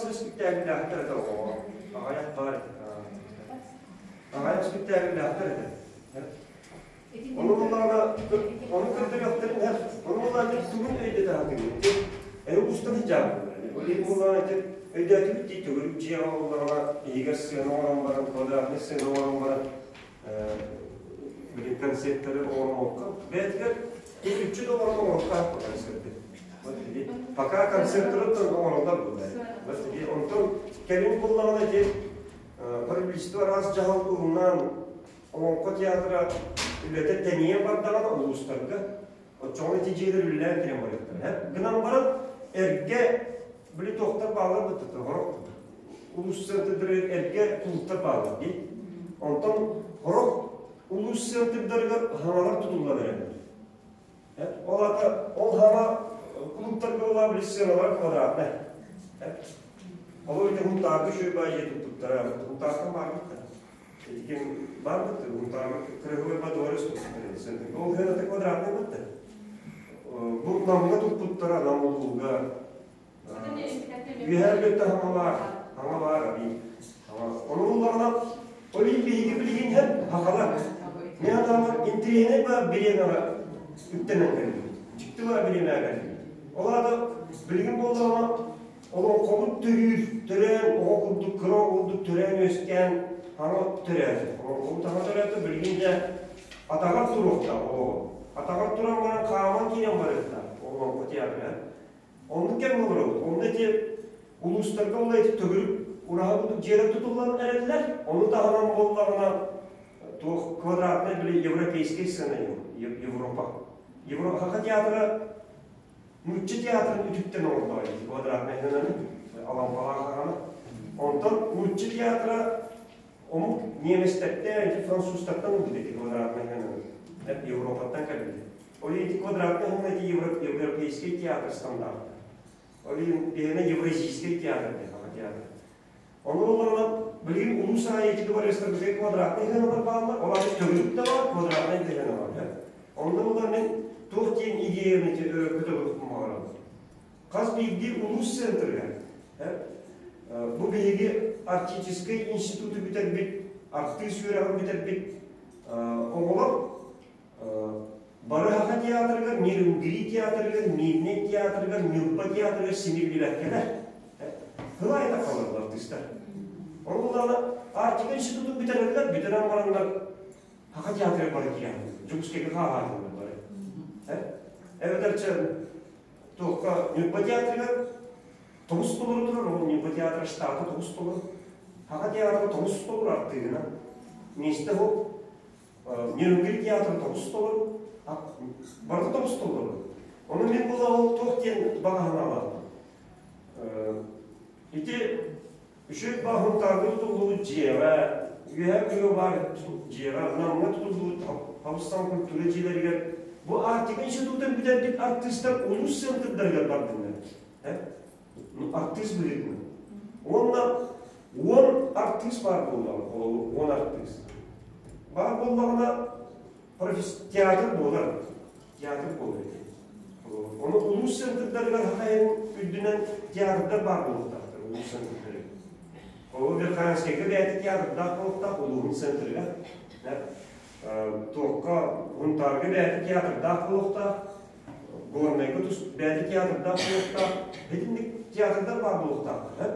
тахсар испиктээкиллээхтэр этэ оҕоҕо. Аҕыйах баар этэ. Аҕыйах испиктээкиллээхтэр этэ. Ону буллаҕына, ону көрдөрүөхтэрин эр, ону буллаҕына тугун өйдөтө сатыыбын. Эн устан сылдьаабын. Ол иһин буллаҕына ити өйдөөтүбүт дии төгүрүк дьиэҕэ буоллаҕына иһигэр сыана оҥорон баран, квадратный сыана оҥорон баран, билин концерттары оҥорумуохха. Бэйэтигэр үчү да оҥорон оҥоруохтаах концерты. Пока концерттары оҥороллор буоллар. Онтон кэлин буллаҕына ити правительство араас дьаһал ылынан Олоҥхо театра үлэтэ тэнийэн бардаҕына улуустарга оччоҕуна ити дьиэлэр үлэлээн киирэн барыахтара. Гынан баран эргэ били туохтар бааллар быттата сорох улуус центрдарыгар эргэ кулууптар бааллар дии. Онтон сорох улуус центрдарыгар хаҥалар тутуллан эрэллэр. Ол аата ол хаҥа кулууптарга буолла били сыаналара квадратнай. Ол ити Хунтаарга үчүгэй баай дьиэ туппуттара. Хунтаартан баарбыттар. Итикин барбыт, Хунтаарга кырыһыбай подворец туппуттар. Ол сыаната квадратнай бытта. Бу Намҥа туппуттара, Нам улууга. Үөһээ Бүлүүттэн хаҥа баар, хаҥа баар эбии. Ону буллаҕына, ол иһин биһиги билигин иһэн хахалар. Мен атаҕар интэриэһинэй баар бириэмэҕэ үктэнэн кэлбит. Дьикти баар бириэмэҕэ кэлбит. Ол аата билигин буоллаҕына олоҥхобут төрүүр, төрөөн оҕо курдук, кыра оҕо курдук төрөөн үөскээн хаҥа төрөөтө. Олоҥхобут хаҥа төрөөтө билигин дьэ атаҕар туруохтаах оҕо. Атаҕар туран баран хааман киирэн барыахтаах олоҥхо театра. Оннук кэмҥэ олоробут. Онно ити улуустарга ол ити төгүрүк ураһа курдук дьиэлэр тутуллан эрэллэр. Ону таһынан буоллаҕына туох квадратный били европейскай сцена Европа. Европа театра нуучча театрын үтүктэн оҥордоҕо ити квадратный сценаны алампалаах хаҕаны. Онтон нуучча театра омук немецтэртэн, ити французтартан ылбыт ити квадратный сценаны. Европаттан кэлбит. Ол иһин квадратный уһун эти европейский театр стандарт. Ол иһин биһиэнэ евразийский театр диэн саҥа театр. Ону олорон билигин улуус аайы ити дворецтарбытыгар квадратный сыаналар бааллар, ол аайы төгүрүк да баар, квадратный да сыана бар. Онно булар мин туох диэн идеяны көтөҕүөхпүн баҕарабын. Хас биирдии улуус центрыгар бу биһиги Арктическай институту бүтэрбит, артыыс үөрэҕин бүтэрбит оҕолор Барыһаха театрыгар, Нерюнгри театрыгар, Мирнэй театрыгар, Ньурба театрыгар симиллибэккэлэр. Кылаайда хаалаллар артыыстар. Ол буоллаҕына Арктика институтун бүтэрэллэр, бүтэрэн бараннар Хаха театрыгар бары киирэн, Дьокуускайга хааһаатылар бары. Эбэтэр чэ туохха Ньурба театрыгар тоҕус толору турар, ол Ньурба театра штата тоҕус толору. Хаха театра тоҕус толору артыыһынан. Миэстэ ол Нерюнгри театр тоҕус толору, барыта тоҕус толору. Ону мин була ол туох диэн баҕа санаалаахпын. Ити үчүгэй баһынтаарга тутуллубут дьиэҕэ, үөһээ күҥҥэ баар дьиэҕэ, Намҥа тутуллубут Хабыстан культура дьиэлэригэр бу Арктика институтун бүтэрбит артыыстар улуус центрдарыгар бардыннар. Артыыс быһыытынан. Уонна 10 артыыс баар буоллаҕына, холобур, 10 артыыс. Баар буоллаҕына, театр буолар. Театр буолар ити. Ону улуус центрдарыгар хахайын үрдүнэн театрдар баар буолуохтаахтар, улуус центрдарыгар. Ол Верхоянскайга бэйэтэ театрдаах буолуохтаах улууһун центрыгар. Туохха Хунтаарга бэйэтэ театрдаах буолуохтаах, Горнайга тус бэйэтэ театрдаах буолуохтаах. Итинник театрдар баар буолуохтаахтар.